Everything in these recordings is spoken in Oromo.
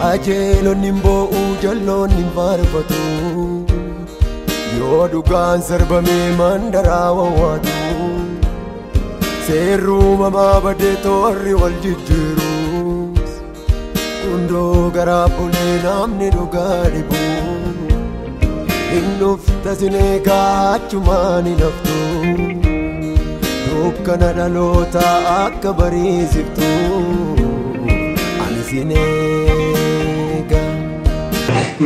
Qajeelonni hin boo'u jalloonni hin faarfatu. Yoo dhugaan sarbamee mandaraa wawwaatu. Seerri uumamaa badee toorri wal jijjiirus. Gundoo garaa bulee namni dhugaa dhibu. Hin dhufta sin eegaa achumaan hin haftu. Dukkana dhalootaa akka bariisiftu. Ani sin eega.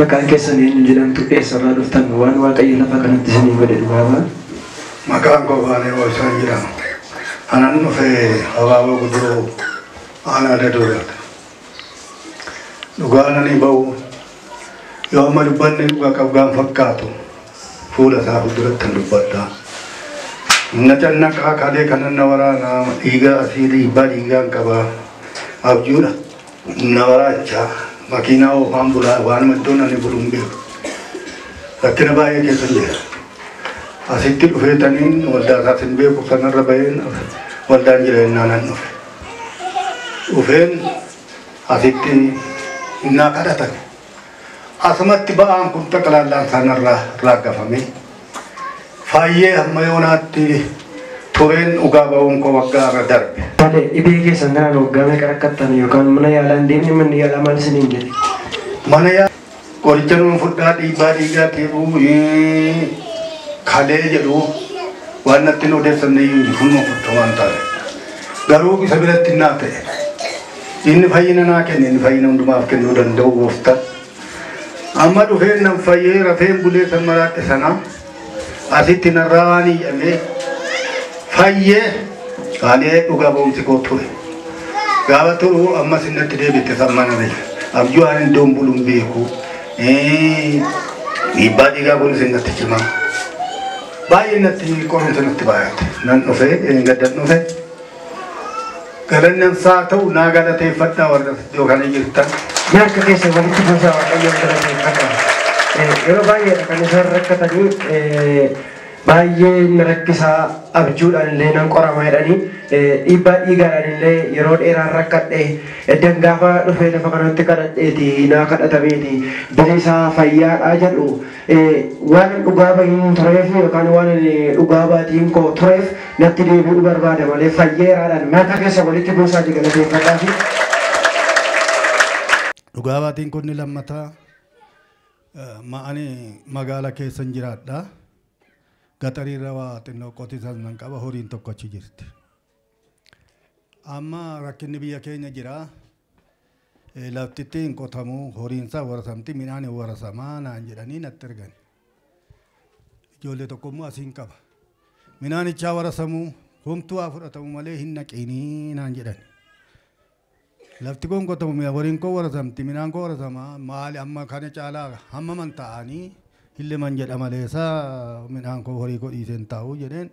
Maqaan keessan eenyu jedhamtu, eessarraa dhuftan, waan Waaqayyo lafa kanatti isinii godhe dhugaa ba'a? Maqaan koo Baanee Oolchaan jedhama. Anan dhufe Abaaboo Guduroo aanaa Dadoodhaadha. Dhugaa nani ba'u yoo amma dubbanne dhugaa qabgaan fakkaatu fuula isaa fuulduratti hin dubbadha. Na cannaqaa kalee kanan na waraanaa dhiigaa asii dhiibbaa dhiigaan qabaa abjuudha na waraachaa makiinaa oofaan bulaa waan iddoon ani bulu hin beeku. Rakkina baay'ee keessa jira. Asitti dhufeetaniin waldaa isaas hin beeku sanarra baheen waldaan jireenyaa nan dhufe. Dhufeen asitti innaa kadhatan. Asumatti ba'aan kun xaqalaallaan sanarraa raaggafame. Faayyee hamma yoonaatti tureen dhugaa ba'uun koo waggaa irra darbe. Tole, dhibee keessan kanaan waggaa meeqa rakkattan yookaan mana yaalaa hin deemne, manni yaalaa maal isiniin jedhe? Mana yaa qoricha nuun fudhaa dhiibbaa dhiigaa tiibuu kalee jedhu waan natti hin odeessamne iyyuu jiru hunduma fudhu waan taane. Garuu isa biratti naa ta'e. Inni fayyina naa kenne, inni fayyina hundumaaf kennuu danda'u gooftaan. Amma dhufeen nan fayyee rafeen bulee san maraadhe sana asitti narraa waan iyyamee fayyee qaalee dhugaa ba'umsi koo ture. Gaafa turu ammas innatti deebite san mana bee. Abjuu ani iddoon bulu hin beeku. Dhiibbaa dhiigaa kunis innatti cimaa. Baay'ee natti qorumsa natti baay'ate. Nan dhufe gaddan dhufe. Galanni isaa ta'u naa galateeffadhaa warra iddoo kana jirtan. Harka keessa walitti buusaa Waaqayyoon galateeffadha. Yeroo baay'eedha kan isaan rakkatanii, baay'ee na rakkisaa, abjuudhaan illee nan qorama jedhanii, dhiibbaa dhiigaadhaan illee yeroo dheeraan rakkadhe, eddan gaafa dhufee lafa kanatti kadhadheeti naa kadhatameeti bilisaa fayyaadhaa jedhu. Waan dhugaa bahiin tureef yookaan waan dhugaa baatiin koo tureef natti deebi'uu barbaada malee fayyeeraadhaan. Harka keessa walitti buusaa galateeffadhaa fi. Dhugaa baatiin kun ni lammataa ani magaala keessan jiraadha. Gaxariirra waa xinnoo qotiisas nan qaba, horiin tokko achi jirti. Amma rakkinni biyya keenya jira. Laftitti hin qotamu, horiinsaa warasamti, midhaan hin warasamaa naan jedhanii natti ergan. Ijoollee tokko immoo asiin qaba. Midhaanichaa warasamuu homtuu haa fudhatamu malee hin naqiinii naan jedhan. Lafti kun qotamu, horiin koo warasamti, midhaan koo warasamaa, maali amma kana caalaa hamma man ta'anii hilleman jedha maleessa midhaan koo horii koo dhiiseen taa'u jedheen.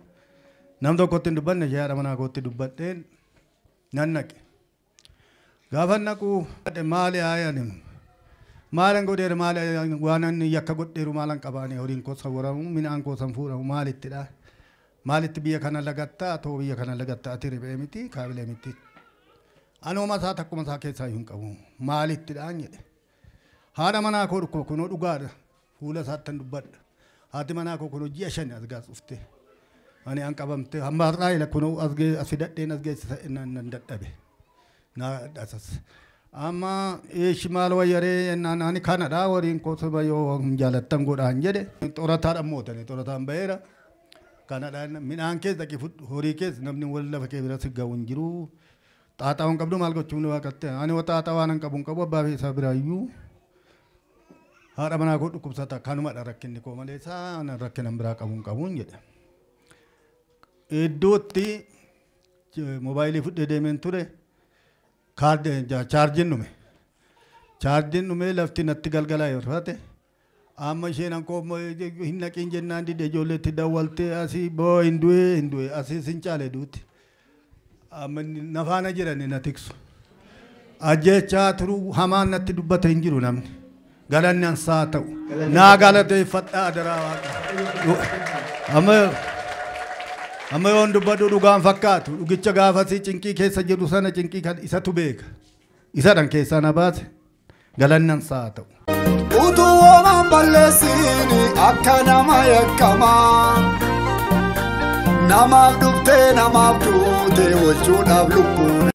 Nam tokkotti hin dubbanne, ishee haadha manaa kootti dubbadheen nan naqe. Gaafa naqu maali haayani maalan godheera, maali waan inni yakka godheeru maalan qabaani, horiin koo san waramu, midhaan koo san fuudhamu maalittidha. Maalitti biyya kana lagattaa too biyya kana lagattaa ati riphee miti kaabilee miti. Anuma isaa takkuma isaa keessaa hin qabu maalittidhaan jedhe. Haadha manaa koo dhukkuba kunoo dhugaadha. Fuula isaatti dubbadha. Haati manaa koo kunoo ji'a 5 as gaas dhufte. Ani an qabamte hamma har'aa ila kunoo as as fidadheen as geessisa nan dadhabe. Na dhasas. Amma eeshi maal wayyaree naan ani kanadha, horiin koo saba yoo hin jaalattan godhaan jedhe. Xorataadhaan mootanii xorataan ba'eera. Kanadha, midhaan keessa dhaqi fudhu, horii keessa namni wal lafa kee bira si ga'u hin jiru. Xaaxaa waan qabdu maal gochuun waaqatte ani xaaxaa waan hin qabu hin qabu abbaa fi isaa biraayyuu. Haadha manaa koo dhukkubsata, kanumadha rakkinni koo malee isaa rakkina biraa qabu hin qabuun jedhe. Iddootti moobaayilii fudhee deemeen ture, chaarjiin dhume. Chaarjiin dhume, lafti natti galgalaa yoo taate amma isheen ankoo hin naqiin jennaan dide, ijoolleetti dawwaltee asii boo hin du'e hin du'e asii sin caale duuti. Amma nafaana jirani na tiksu. Ajjechaa turuu hamaan natti dubbate hin jiru namni. Galanni ansaa ta'u. Naa galateeffadhaa adaraa Waaqa. Amma yoon dubbadhu dhugaan fakkaatu, dhugicha gaafasii cinqii keessa jiru sana cinqii kan isatu beeka. Isadhan keessaa na baase. Galannan isaa haa ta'u. Utuu homaan balleessini akka nama yakkamaa. Namaaf dhuftee namaaf duute oolchuudhaaf lubbuu